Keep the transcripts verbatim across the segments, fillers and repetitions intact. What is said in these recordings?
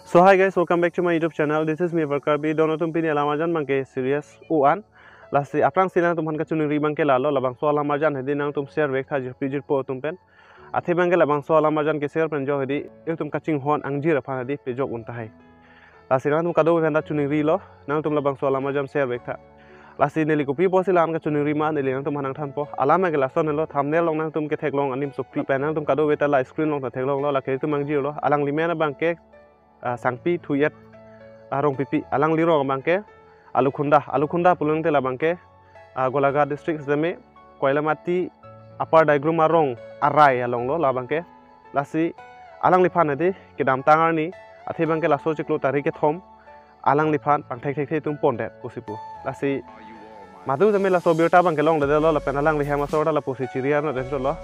So hi guys, welcome back to my YouTube channel. This is me Avar Karbi. Don atum, pini alam arjan abangke serious o-an. Lasi aphrangsi nangtumphan kachiningri abangke lalo, labangso alam arjan hedi nangtum share vek tha jirpi jirpo atum pen. Athe abangke labangso alam arjan ke-share pen jo hedi, itum kachinghon angjir aphan hedi pejok un tahai. Lasi nangtum kadokave aphanta chiningrilo, nangtum labangso alam arjan share vek tha. Lasi neli kopi apotsi la-an kachiningri ma, neli nangtumphan nangthanpo. Alam ke lason helo, thumbnail along nangtum ketheklong anim sopri pen nangtum kadokave ta la screen along ta theklonglo, lake itum angjirlo. Alangli men abangke, ah, Sangpi Thuiet, ah, Rongpipi. Alangli rong abangke Alukhunda. Alukhunda pulote labangke, ah, Golaghat district sitame Koilamati Upper Daigrum arong arai alonglo labangke. Lasi alangliphan hedi kedamtang arni, athe abangke laso chiklo tarik kethom, alangliphan pangthekthekthe atum pondet pusi pu. Lasi madu tame laso birta abangke longledetlo, lapen alangli hem asor ta lapusi chiri arno den chotlo.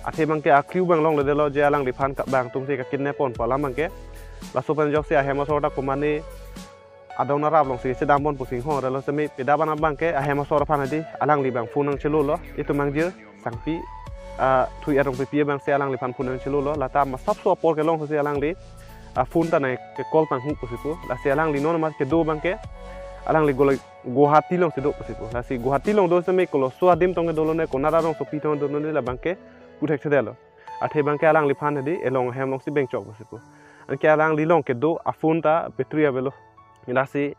Athe abangke a-clue abang longledetlo je alangliphan ka-, bang atumsi ka-kidnap ponpo alam abangke. Laso pen ajoksi ahem asor ta komane adong arap alongsi chedam pon pusi inghongre lo, sitame pida bana abangke ahem asor aphan hedi alangli abang phone nangchelolo, itum angjir Sangpi, ah, Thuiet Rongpipi abangsi alangliphan phone nangchelolo, lata masapso apor kelongsi alangli, ah, phone ta nangke-call panghu pusi pu. Lasi alangli non amat kedo abangke alangli Gola-, Guwahati alongsi do pusi pu. Lasi Guwahati along do sitame koloso adim tong kedolone, konat arongsopi tong kedolone labangke puthekthedetlo. Athe abangke alangliphan hedi elong ahem alongsi bengchok pusi pu. Anke alangli along kedo a-phone ta battery avelo. Lasi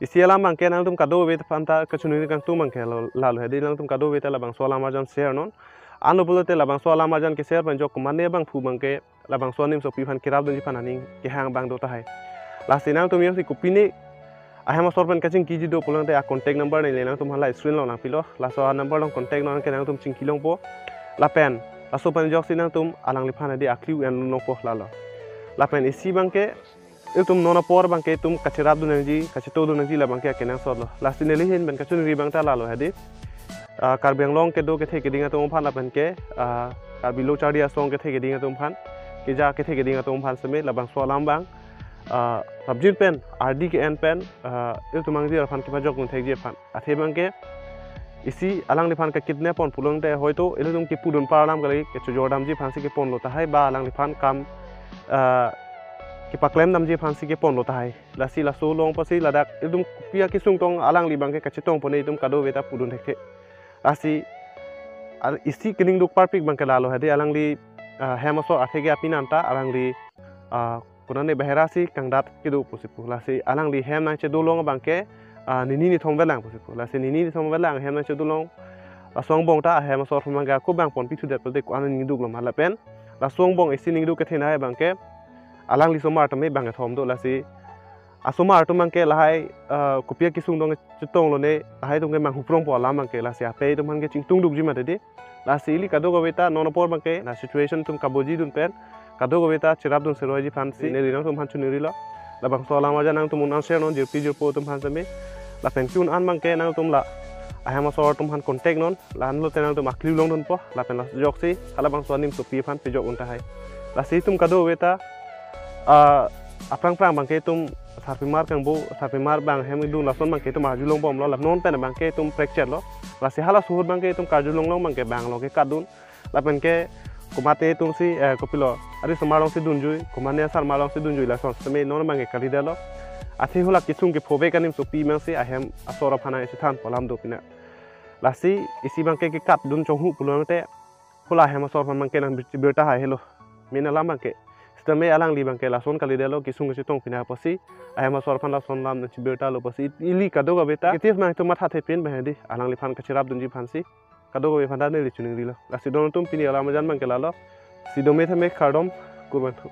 isi alam abangke nangtum kadokave aphanta kachiningri kangtung abangke lo, lalo hedi nangtum kadokave ta labangso alam arjan share non. Anlo pulote labangso alam arjan ke-share pen jo komane abangphu abangke labangso anim sopri aphan kerapdunji aphan aning kehang abang do tahai. Lasi nangtum jongsi kopine ahem asor pen kachingkiji do pulote a-contact number neli nangtumphan la screen along nangpilo. Laso a-number along contact non ke nangtum chingkilongpo. Lapen laso pen ajoksi nangtum alangliphan hedi a-clue en longpo lalo. Lapen isi abangke itum non apor abangke itum kacherapdun nangji, kachetongdun nangji labangke akenangsotlo. Lasi neli ahin pen kachiningri abang ta lalo hedi, ah, Karbi Anglong kedo kethe keding atum aphan lapenke, ah, Karbi Lo Charli Asong kethe keding atum aphan, keja kethe keding atum aphan sitame labangso alam abang, ah, prapjin pen, ardi ke-en pen, ah, itum angjir aphan kepajokdun thekji aphan. Athe abangke isi alangliphan ka-kidnap pon pulote hoito ilitum kepudun par alam kali, kechojordamji aphansi keponlo tahai, ba alangliphan kam, ah, kepaklemdamji aphansi keponlo tahai. Lasi laso along pusi ladak itum kopi akesung tong alangli abangke kachetong pon itum kadokave ta pudun thekthe. Lasi al-, isi kening duk parpik abangke lalo hedi alangli, ah, hem asor atheke apin anta alangli, ah, konane bahera si kangdat kedo pusi pu. Lasi alangli hem nangchedo along abangke, ah, nini nithom velang pusi pu. Lasi nini nithom velang hem nangchedo along, laso angbong ta ahem asor aphan abangke ako bang ponpithudet pulote ko-an ningduklo ma lapen. Laso angbong isi ningduk kethenei abangke alangli osomar tame bang kethom do, lasi asomar atum abangke lahai, ah, kopi akesung tong chetong lone, lahai atum ke manghuprongpo alam abangke, lasi apei atum aphan ke chingtungdukji mati di. Lasi ili kadokave ta non apor abangke la situation atum kabojidun pen kadokave ta cherapdun seroiji aphansi neli nangtum aphan chiningrilo. Labangso alam arjan nangtum un-an share non jirpi jirpo atum aphan sitame. Lapen ke-un-an abangke nangtum la ahem asor atum aphan contact non, la-anlote nangtum a-clue longdunpo, lapen lajoksi halabangso anim sopri aphan pejok un tahai. Lasi itum kadokave ta, ah, aphrang phrang abangke itum sarpimar kangbo, sarpimar bang hem dun lason abangke itum arjulongbomlo, la non pen abangke itum prekchetlo. Lasi halaso ahut abangke itum karjulong along abangke bang along kekatdun. Lapen ke komate atumsi, eh, kopilo, ari osomar alongsi dunjui, komane asarmar alongsi dunjui lason sitame non abangke kalidetlo. Athe hala kesung kephovek anim sopri abangsi ahem asor aphan nangchethanpo alam do pina. Lasi isi abangke kekatdun chonghu pulote hala ahem asor aphan abangke nangchebirta hai helo. Main alam abangke. Sitame alangli abangke lason kalidetlo, kesung kachetong pina apotsi ahem asor aphan lason alam nangchebirtalo apotsi ili kadokave ta negative nangtum mathathe pen abang hedi alangliphan kacherapdunji aphansi kadokave aphanta neli chiningrilo. Lasi don atum, pini alam arjan abangke lalo. Sitame thame kardom, kurvangthu.